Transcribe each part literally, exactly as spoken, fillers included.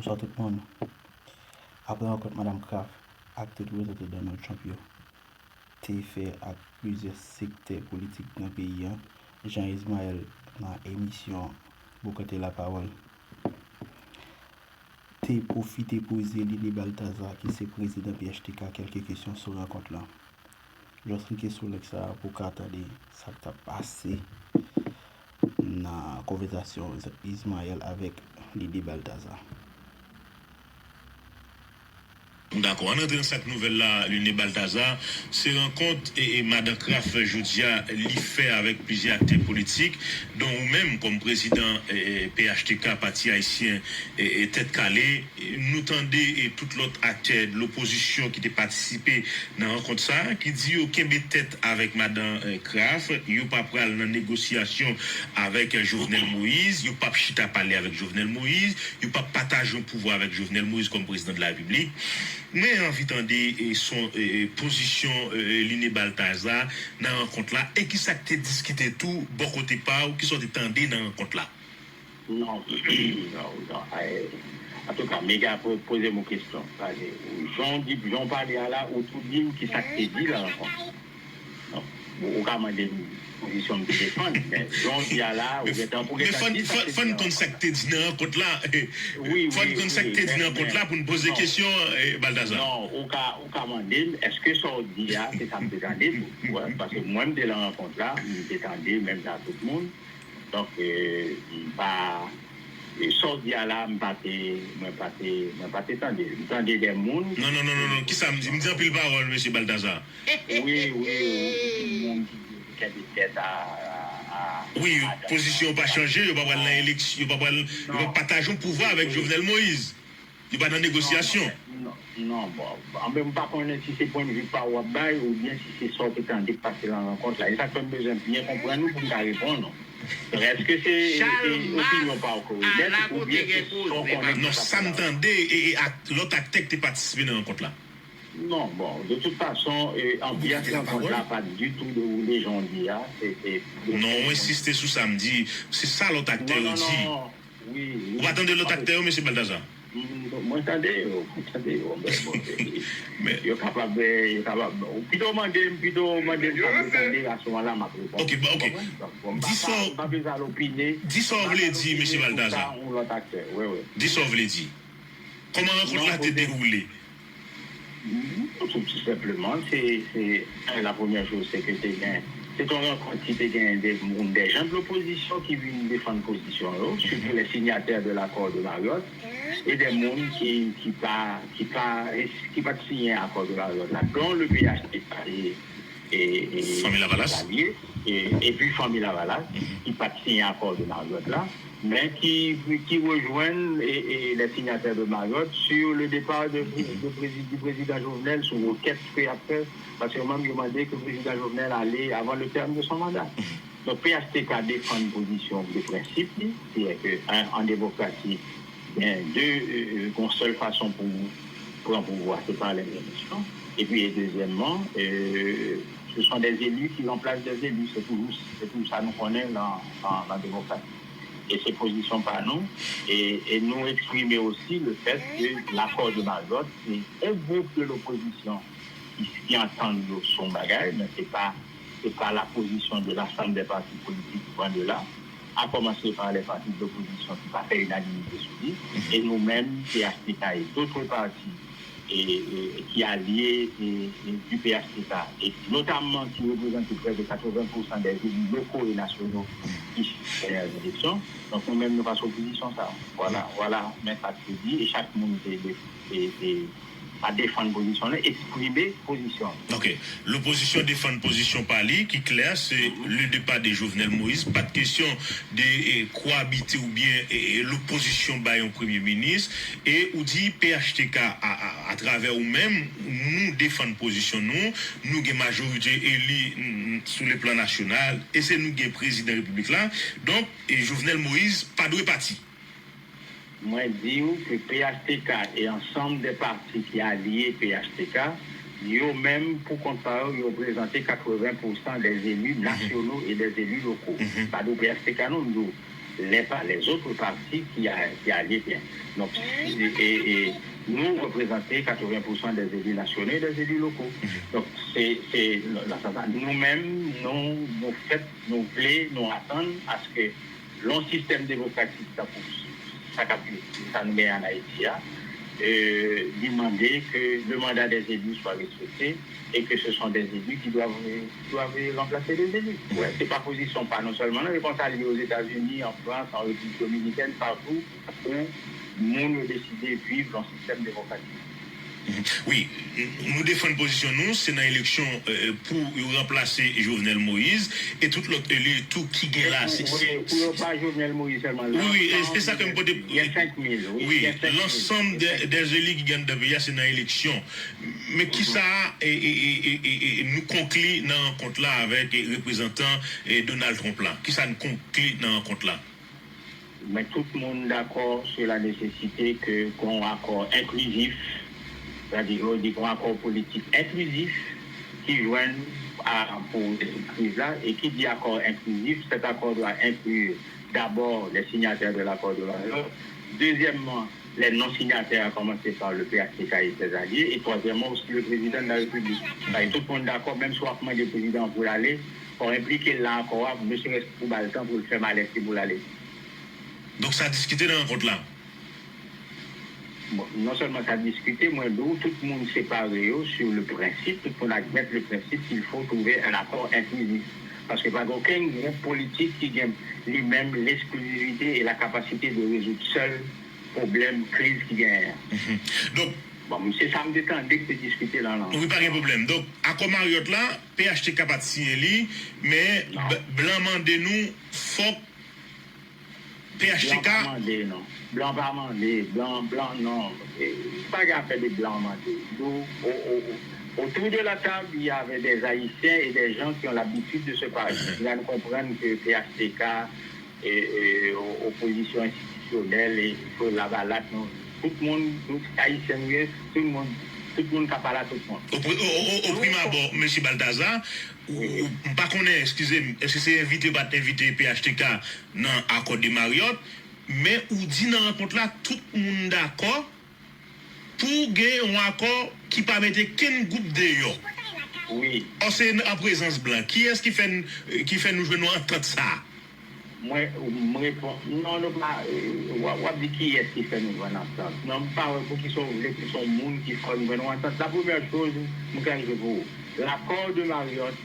Bonswa tout moun. Apre rankont Madam Kraft ak tout reprezantan Donald Trump yo te fè ak plizyè sektè politik nan peyi a, Jean Ismaël nan emisyon Bokante Lapawòl te pwofite poze Lydie Balthazar, ki se prezidan P H T K, kèlke kesyon sou rankont lan. Jis klike sou link sa a pou w ka tande sa k t ap pase nan konvèsasyon Ismaël avèk Lydie Balthazar. Dakò, ann rantre nan sak nouvèl la, Lydie Balthazar. Se rankont e, e madan Kraft jodi a li fè avèk plizyè aktè politik, don ou menm kòm prezidan e, e, P H T K, Pati Ayisyen e, e, Tèt Kale. Nou tande e, tout lòt aktè lopozisyon ki te patisipe nan rankont sa a ki di yo kenbe tèt avèk madan e, Kraft, yo pa pral nan negosyasyon avèk e, Jovenel Moïse, yo p ap chita pale avèk Jovenel Moïse, yo p ap pataje yon pouvwa avèk Jovenel Moïse kòm prezidan de la repiblik. Mwen anvi tande e, son e, e, pozisyon e, e, Lydie Balthazar nan rankont la e kisa k te diskite tou bò kote pa w, kisa w te tande nan rankont la. Non, non, non. Antouka, Mega poze m yon kesyon. Jan w pale a la, ou tou di m kisa k te di nan rankont. Ou ka mande m pozisyon m te defann, men jan w di a la, ou gentan pou gentan di sa k te di nan rankont. Men fò n konn sa k te di nan rankont la. Fò n konn sa k te di nan rankont la pou n poze kesyon, Balthazar. Non, ou ka, ou ka mande m, èske sa w di a, se sa m te tande tou? Paske mwen, m te nan rankont la, m te tande menm jan tout moun. Donk, m pa, sa w di a la, m pa te, mwen pa te, mwen pa te tande. M tande de moun. Non, non, non, non, non. Kisa m di? M di anpil pawòl, mesye Balthazar. Wi, wi, wi. Moun ki di yo kenbe tèt a, a, a. Wi, pozisyon yo pa chanje, yo pa pral nan eleksyon, yo pa pral, yo pa pataje yon pouvwa avèk Jovenel Moïse. Li pa nan negosyasyon. Non, non, bon. Anben, m pa konnen si se pwennvi pa w w ap bay oubyen si se sa w te tande k pase nan rankont la. E sa k fè m bezwen byen konprann ou pou m ka reponn ou. Donk, èske se opinyon pa w ke w emèt oubyen se sa w konnen ki pase nan rankont la? Non, sa m tande e, e ak lòt aktè k te patisipe nan rankont la. Non, bon, de tout fason, e, anbyans rankont la pa t ditou dewoule jan w di a. Se, se. Non, ou ensiste sou sa m di. Se sa lòt aktè yo di. Ou pa tande lòt aktè yo, mesye Balthazar? Mwen tande yo, mwen tande yo, men bon, yo kapab, yo kapab, pito w mande m, pito w mande m sa m te tande, a se moman la m ap reponn. Ok, ok. Di sa w, di sa w vle di, mesye Balthazar. Di sa w vle di. Kòman rankont la te dewoule? Tou senpleman, se, se, la premyè choz, se ke te gen, se te yon rankont ki te gen de moun, de jan de lopozisyon ki vin defann pozisyon yo, sitou les signataires de l'accord de Marriott, e de moun ki, ki pa, ki pa, ki pa t siyen akò de Marriott la, dont le P H T K e, e, e, Fanmi Lavalas. Epi Fanmi Lavalas, ki pa t siyen akò de Marriott la, men ki, ki rejwenn e, e, les signataires de Marriott sur le départ de, de prési-, du président Jovenel sou rekèt ke y ap fè, paske yo menm yo mande ke prezidan Jovenel ale avant le terme de son mandat. Donk, P H T K defann pozisyon de prensip li, sètadi ke an, an demokrasi, gen de, euh, euh, gen yon sèl fason pou pran pouvwa, se pa les élections. Epi, e dezyèmman, euh, ce sont des élus qui remplacent des élus. Se toujou, se toujou sa nou konnen nan, nan, nan demokrasi. E se pozisyon pa nou. E, e nou eksprime osi le fèt ke l'accord de Marriott, se yon gwoup de lopozisyon ki, ki antann yo sou yon bagay, men se pa, se pa la position de l'ensemble des partis politiques, loin de là, à commencer par les partis de l'opposition ki pa fè inanimite sou li, e nou menm, P H T K et d'autres partis, e, e, ki alye e, e, du P H T K, e notamman ki reprezante près de quatre-vingts pour cent des élus locaux et nationaux ki chita nan eleksyon. Donk, nou menm, nou pa sou pozisyon sa. Vwala, vwala, men sa k te di, e chak moun te, te, te, te pa defann pozisyon l, eksprime pozisyon l. Ok. Lopozisyon defann pozisyon pa li, ki klè, se le départ de Jovenel Moïse. Pa t kesyon de, e, kowabite oubyen, e, e, lopozisyon bay yon premye minis. E ou di P H T K, a, a, atravè ou menm, nou defann pozisyon nou, nou gen majorite eli, n, n, sou le plan nasyonal, e se nou gen prezidan repiblik la. Donk, e Jovenel Moïse pa dwe pati. Mwen di w ke P H T K e ansanm de pati ki alye P H T K, yo menm, pou kont pa yo, yo reprezante quatre-vingts pour cent des élus nationaux et des élus locaux. M pa di w P H T K non, m di w les, par les autres partis qui, a, qui allaient bien. Donc, et, et, et nous représenter quatre-vingts pour cent des élus nationaux et des élus locaux. Donc, c'est, c'est, nou menm, nou, nou fèt, nou vle, nou atann aske yon sistèm demokratik tankou sa k ap, sa nou genyen an Ayiti a, euh, li mande que le mandat des élus soit respecté et que ce sont des élus qui doivent, doivent remplacer des élus. Ouais, se pa pozisyon pa nou sèlman, non, e konsa l ye Ozetazini, an Frans, an Repiblik Dominikèn, patou, kote moun yo deside viv yon sistèm demokratik. Wi, nou defann pozisyon nou, se nan eleksyon pou yo ranplase Jovenel Moïse e tout lòt eli tou ki gen la. Pou yo pa Jovenel Moïse sèlman. Wi, wi, e sa ke m pote. Gen senk mil, wi. Wi, lansanm dèz eli ki gen anndan peyi a se nan eleksyon. Men kisa nou konkli nan rankont la avèk reprezantan Donald Trump la? Kisa n konkli nan rankont la? Men tout moun dakò sou la nesesite ke gon akò enklizif, sètadi yo di gon akò politik enklizif ki jwenn a pou rezoud kriz la, e ki di akò enklizif, cet accord doit inclure d'abord les signataires de l'accord de Mayotte, deuxièmement, les non-signataires, à commencer par le P H T K et ses alliés, et troisièmement aussi le président de la République. Sa e tout moun dakò, menm si w ap mande prezidan an pou l ale, fò w enplike l nan akò a, ne serait-ce que pou ba l tan pou l fè malèt li pou l ale. Donk sa diskite nan rankont la? Bon, non sèlman sa diskite, mwen di w, tout moun separe yo sur le principe, tout moun admèt le principe qu'il faut trouver un accord inclusif. Paske pa gen okenn gwoup politik ki gen li menm lesklizivite e lakapasite de rezoud sèl pwoblèm, kriz ki genyen an. Donk, Bon, se sa m te tande ki te diskite la, non. Wi, pa gen pwoblèm. Donk, akò Maryòt la, P H T K pa t siyen li, men blan mande nou fòk P H T K. Blan pa mande, non. Blan pa mande, blan, blan, non. E, pa gen afè de blan mande. Autour de la table, il y avait des Haïtiens et des gens qui ont l'habitude de se parler. Là, nous comprenons que P H T K, e, e, opozisyon enstitisyonèl, e, fè lavalak, non. Tout moun, tout Ayisyen nou ye, tout moun, tout moun ka pale a tout moun. Opri, o, o, o, oprim abò, Mesye Baltazar, ou, ou, m pa konnen, eskize m, èske se envite yo pa t envite P H T K nan akò de Maryòt, men ou di nan rankont la, tout moun dakò, pou gen yon akò ki pa mete kenn gwoup deyò. Wi. Ò, se an prezans blan. Kiyès ki fè n, ki fè nou jwenn yon antant sa a? Mwen, m reponn, non, nou pa, w ap, w ap di kiyès ki fè nou jwenn antant. Non, m pa wè poukisa w vle pou se yon moun ki fè nou jwenn yon antant. La premyè choz, m klarifiye pou ou. L'accord de Mayotte,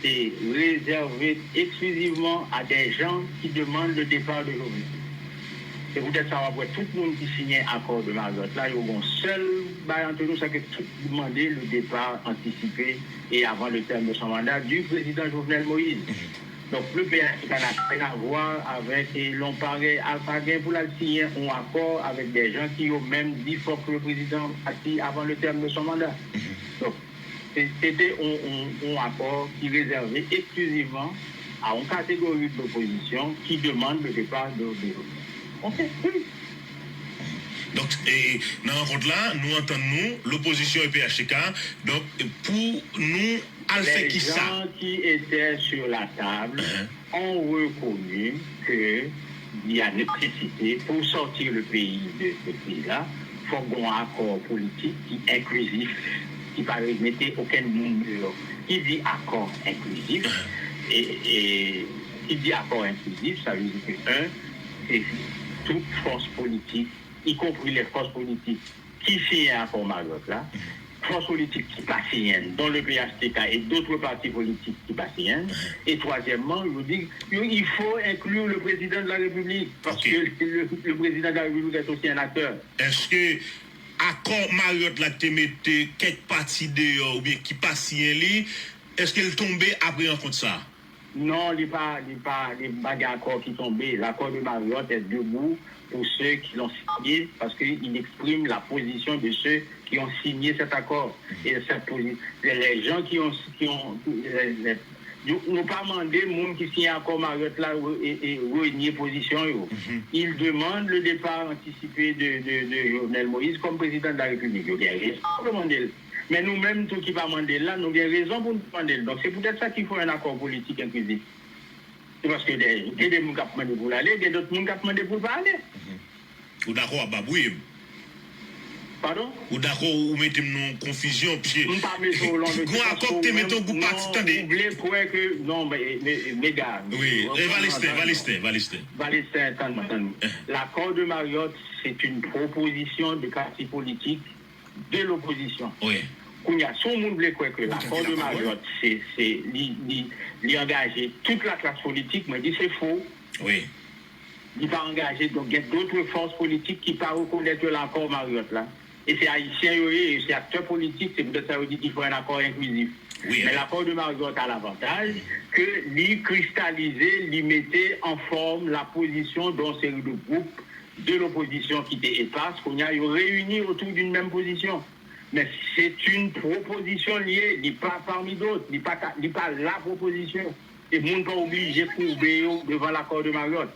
c'est réservé exclusivement à des gens qui demandent le départ de Jovenel. Se poutèt sa w ap wè tout moun ki siyen akò de Maryòt la, yo gen yon sèl bagay ant nou, se ke tout mande le départ anticipé et avant le terme de son mandat du président Jovenel Moïse. Donk, le P H T K n'a rien à voir avec, e, lon parèy a pa gen pou l al siyen yon akò avèk de jan ki yo menm di fòk le prezidan pati avan le terme de son mandat. Donk, se, se te yon, yon, yon akò ki rezève eksklizivman a yon kategori de lopozisyon ki demann le départ de, de Jovenel. Ok, wi. Donk, e, nan rankont la, nou antann nou, lopozisyon e P H T K, donk, pou nou al fè kisa? Les gens qui étaient sur la table ont reconnu que il y a nécessité pour sortir le pays de cette crise-là, fòk gon akò politik ki enklizif, ki pa mete okenn moun deyò. Ki di akò enklizif, e, e, ki di akò enklizif, sa vle di ke, un, se tout fòs politik, y compris les forces politiques ki siyen akò Maryòt la, fòs politik ki pa siyen l, dont le P H T K et d'autres partis politiques ki pa siyen l, e twazyèmman, yo di, yo, il faut inclure le président de la République, parce que le, le président de la République est aussi un acteur. Èske akò Maryòt la ki te mete kèk pati deyò oubyen ki pa siyen li, èske l tonbe apre rankont sa a? Non, li pa, li pa, li pa gen akò ki tonbe. L'accord de Mayotte est debout pour ceux qui l'ont signé, parce qu'il exprime la position de ceux qui ont signé cet accord. Et cette posi-, les gens qui ont, qui ont, les, les, nou, nou pa mande moun ki siyen akò Maryòt la re-, e, e, renye pozisyon yo. Ils demandent le départ anticipé de, de, de Jovenel Moïse comme président de la République. Yo gen rezon pou yo mande l. Men nou menm tou ki pa mande l la, nou gen rezon pou nou mande l. Donk, se poutèt sa ki fò yon akò politik enklizif. Se paske gen de moun k ap mande pou l ale, gen dòt moun k ap mande pou l pa ale. Ou dakò a babouye m? Padon? Ou dakò ou mete m nan yon konfizyon, piske M pa mete w lan gon akò k te mete yon gwoup pati, tande. Ou vle kwè ke, non, men, men, men, mega. Wi, e Valestin, Valestin, Valestin. Valestin, tann mwen, tann mwen. L'accord de Marriott, c'est une proposition de parti politique de l'opposition. Wi. Kounye a, si yon moun vle kwè ke l'accord de Marriott, se, se, li, li, li angaje tout la klas politik, mwen di se fo. Wi. Li pa angaje, donk gen d'autres forces politiques ki pa rekonèt yo lakò Marriott la. E se ayisyen yo ye, e se aktè politik, se poutèt sa yo di ki fò yon akò enklizif. Wi, Men l'accord de Marriott a l'avantage ke li kristalize, li mete an fòm la pozisyon de yon seri de gwoup de l'opposition ki te epas, kounye a yo reyini autour d'une même position. Men c'est une proposition li ye, li pa parmi d'autres, li pa, li pa la proposition. E moun pa oblije koube yo devan l'accord de Marriott.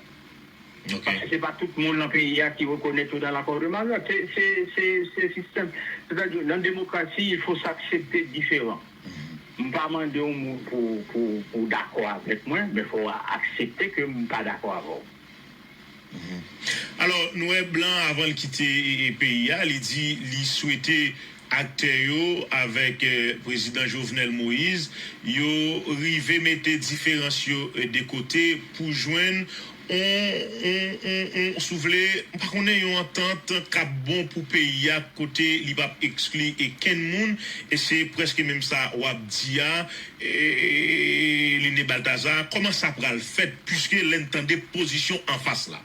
Paske se pa tout moun nan peyi a ki rekonèt yo dans l'accord de Marriott. Se, se, se, se sistèm. Sètadi, nan demokrasi, il faut s'accepter différent. M pa mande yon moun pou, pou, pou dakò avèk mwen, men fò w aksepte ke m pa dakò avè w. Alò, nou wè Blan, avan l kite peyi a, li di li swete aktè yo avèk Prezidan Jovenel Moïse, yo rive mete diferans yo de kote pou jwenn on, on, on, on, si w vle, m pa konnen, yon antant k ap bon pou peyi a, kote li p ap ekskli okenn moun, e se prèske menm sa w ap di a, Lene Balthazar, kòman sa pral fèt, piske lè n tande pozisyon anfas la?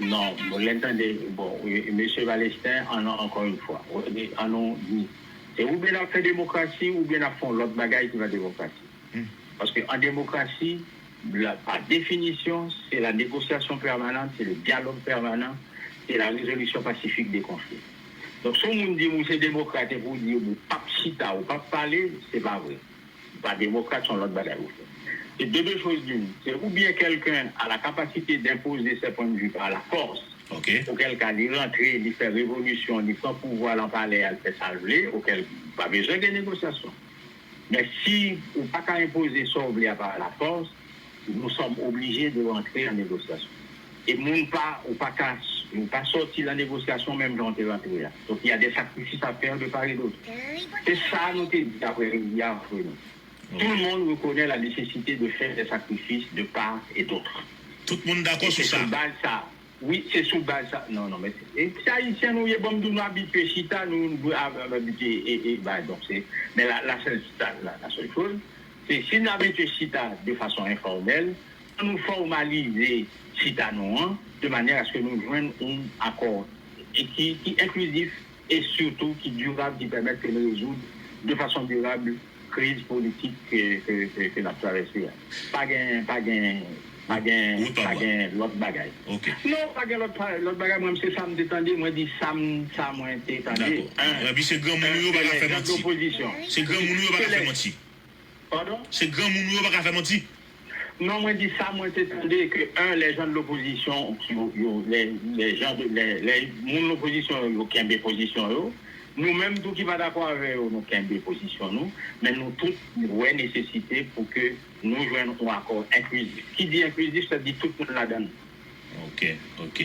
Non, bon, lè n tande, bon, mesye Valestin, an, ankò yon fwa, an nou di, se oubyen n ap fè demokrasi, oubyen n ap fè yon lòt bagay ki pa demokrasi. Paske an demokrasi, la, pa definisyon, se la négociation permanente, c'est le dialogue permanent, c'est la résolution pacifique des conflits. Donk, si yon moun di m ou se demokrat epi w di ou p ap chita, ou p ap pale, se pa vre. Ou pa demokrat, se yon lòt bagay ou fè. Se de deux choses l'une. C'est ou bien quelqu'un a la capacité d'imposer ses points de vue par la force, auquel cas li rantre, li fè revolisyon, li pran pouvwa lan palè a, li fè sa l vle, auquel pa bezwen gen negosyasyon. Men si ou pa ka enpoze sa w vle a pa la force, nous sommes obligés de rentrer en négociation. E moun pa, ou pa ka, ou pa sòti lan negosyasyon menm jan w te rantre a. Donk, il y a des sacrifices à faire de part et d'autre. Se sa nou te di apre Rivière Frenon. Tout le monde reconnaît la nécessité de faire des sacrifices de part et d'autre. Tout moun dakò sou sa. Wi, se sou baz sa. Non, non, men se Ayisyen nou ye, bon, m di w, nou abitye chita, nou abitye, e, e, ba, donk, se, men la, la sèl, la, la sèl choz, se si n abitye chita de fason enfòmèl, an nou fòmalize chita nou an, de manyè aske nou jwenn yon akò e ki, ki enklizif, e sitou ki dirab, ki pèmèt ke n rezoud de fason dirab kriz politik ke, ke, ke, ke n ap travèse a. Pa gen, pa gen, pa gen, pa gen lòt bagay. Non, pa gen lòt, lòt bagay, mwen, se sa m te tande, mwen di sa m, sa mwen te tande. Epi se granmoun yo pa ka fè manti. Se granmoun yo pa ka fè manti. Padon? Se granmoun yo pa ka fè manti. Non, mwen di sa mwen te tande ke, un, les gens de l'opposition, yo, yo, les, les gens de, les, les moun lopozisyon yo, yo kenbe pozisyon yo. Nou menm tou ki pa dakò avè yo, nou kenbe pozisyon nou. Men nou tout wè nesesite pou ke nou jwenn yon akò enklizif. Ki di enklizif, sa di tout moun ladan l. Ok, ok.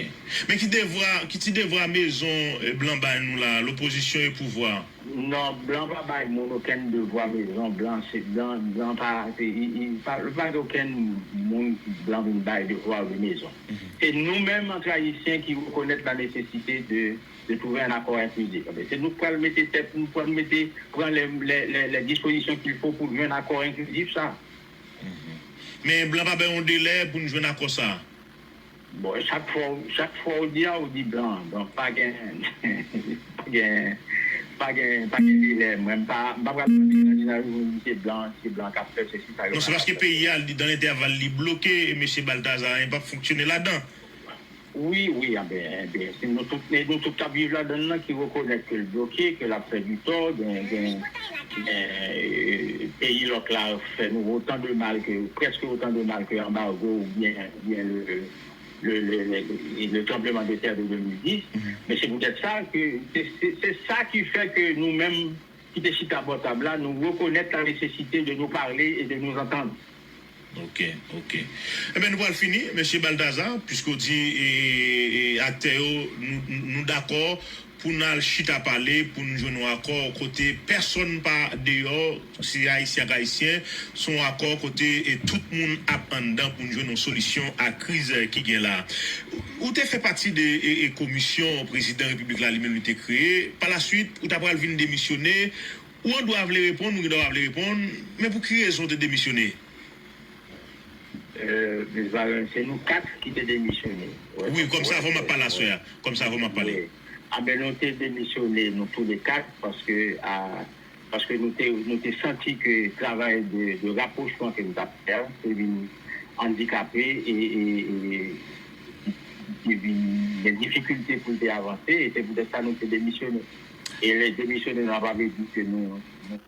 Men ki devwa, ki ti devwa mezon Blan bay nou la, lopozisyon e pouvwa? Non, Blan pa bay moun okenn devwa mezon. Blan se Blan, Blan pa, li pa gen okenn moun Blan vin bay devwa de mezon. Se nou menm, antre Ayisyen, ki rekonèt la nesesite de, de trouver un accord inclusif. Se nou k pral mete tèt, nou pral mete, pran les, les, les, les dispositions qu'il faut pou jwenn akò enklizif sa. Men Blan pa bay yon delè pou n jwenn akò sa. Bon, chak fwa, chak fwa ou di a, ou di Blan. Donk, pa gen, pa gen, pa gen, pa gen delè. Mwen, m pa, m pa pral nan vizaj ou di se Blan, se Blan k ap fè sesi, sa yo. Non, se paske peyi a, li, dans l'intervalle, li bloke, e mesye Balthazar, li p ap fonksyone ladan. Wi, wi, anben, anben, se nou tout, nou tout k ap viv ladan l lan ki rekonèt ke l bloke, ke l ap fè di tò, gen, gen, gen, peyi lòk la fè nou otan de mal ke, prèske otan de mal ke anbago oubyen, oubyen le, le, le, le, le tranbleman de tè de de mil dis. Men se poutèt sa ke se, se, se sa ki fè ke nou menm ki te chita bò tab la, nou rekonèt la nesesite de nou pale e de nou antann. Ok, ok. Ebyen, nou pral fini, mesye Baltazar, piske w di e, e, aktè yo, nou, nou dakò pou n al chita pale, pou n jwenn yon akò kote pèsonn pa deyò, se Ayisyen ak Ayisyen, se yon akò kote e, tout moun ap anndan pou n jwenn yon solisyon a kriz e, ki gen la. Ou te fè pati de e, e, komisyon prezidan repiblik la li menm li te kreye. Pa la swit, ou ta pral vin demisyone. Ou an dwa vle reponn, ou gen dwa pa vle reponn, men pou ki rezon w te demisyone? Miss Varenne, se nou kat ki te demisyone. Wi, kòm sa avè w m ap pale aswè a. Kòm sa avè w m ap pale. Anben, nou te demisyone nou tou le kat paske a paske nou te nou te santi ke travay de, de rapwochman ke nou t ap fè a te vin andikape e, e, e te vin gen difikilte pou l te avanse e se poutèt sa nou te demisyone. E lè demisyone nou pa vle di ke nou, nou